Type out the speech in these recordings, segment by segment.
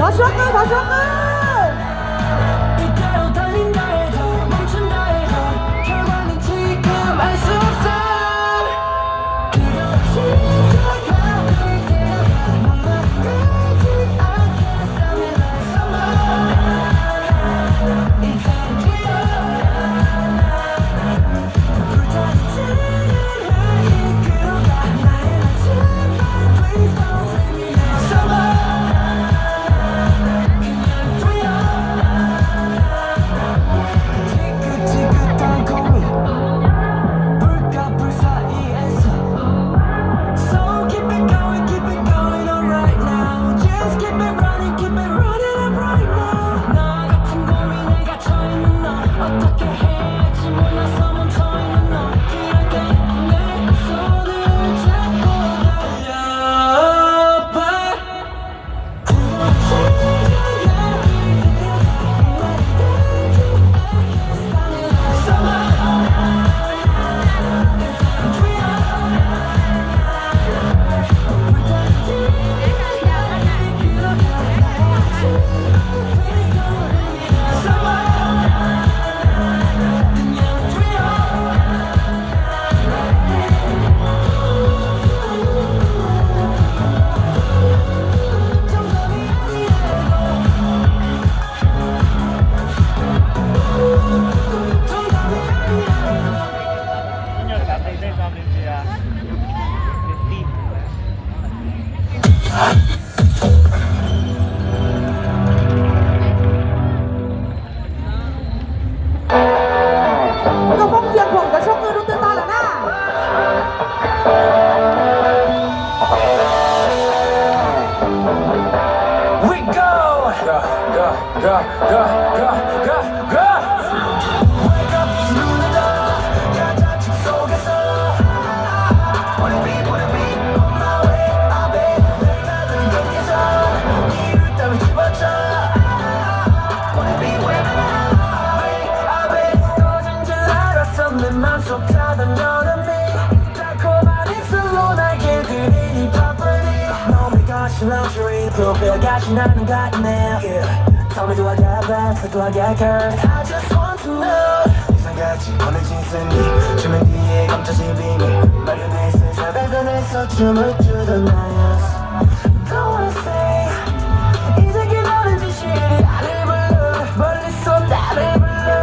Thov suab qwj, thov suab qwj. Nkauj Poob Xiav Phoom cov tshoob qwj rub twb tag lawm na. Tell me, do I got plans or do I got curves? I just want to know. 이상같이 보내진 생리 주면 뒤에 감춰진 비밀 마련했을 사달변에서 춤을 추던 나였어. Don't wanna say 이제 그만은 진실이 나를 불러. 멀리서 나를 불러.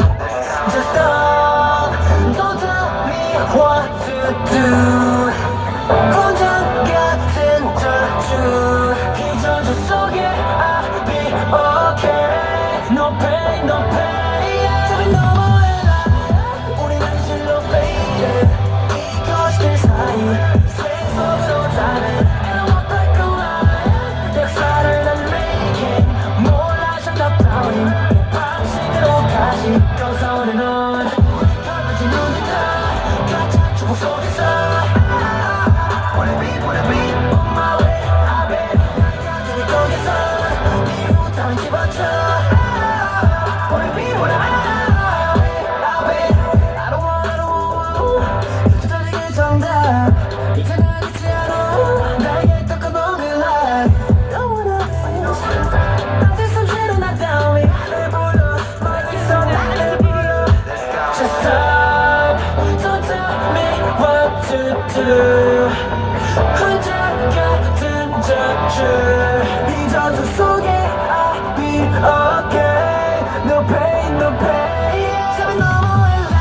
Just don't, don't tell me what to do. 혼자 같은 저주. 이 저주 속에 I'll be okay. No pain, no pain. 우린 현실로 faded. 이 거짓들 사이 생 속으로 타는 And I walk like a lion. Hunter, Captain Doctor, 네 저주 속에 I'll be okay. No pain, no pain. 삶을 너무 일라.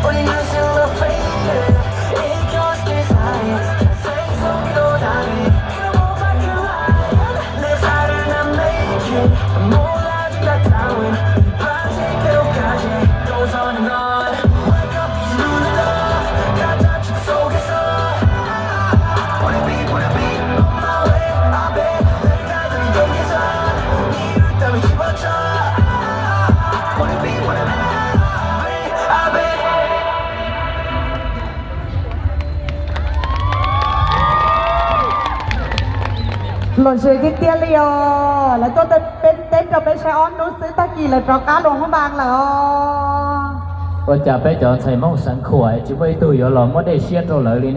우리 날씨로 faded. It goes this high. 생속으로 달리. 그럼 오빠 그 line. 내 살을 난 make it. 몰라준 다 다운. 이 밤 새벽까지. Goes on and on. Wake up, 이제 눈을 떠. 가장 깊은 속에서. Wanna be, wanna be on my way. I bet. 내가 널 이용해서. 네 이름 따위 집어쳐. Wanna be, wanna be, I bet. Lom zem tiag tiag li os, lawv tuaj teb rau peb saib ob hnub xwb tag kis lawv rov qab los hoob npas lawm os. Ua cas peb cov ntxhais Hmoob Xeev Khuam tsis muaj ib tug yuav los muab dej siab rau lawv li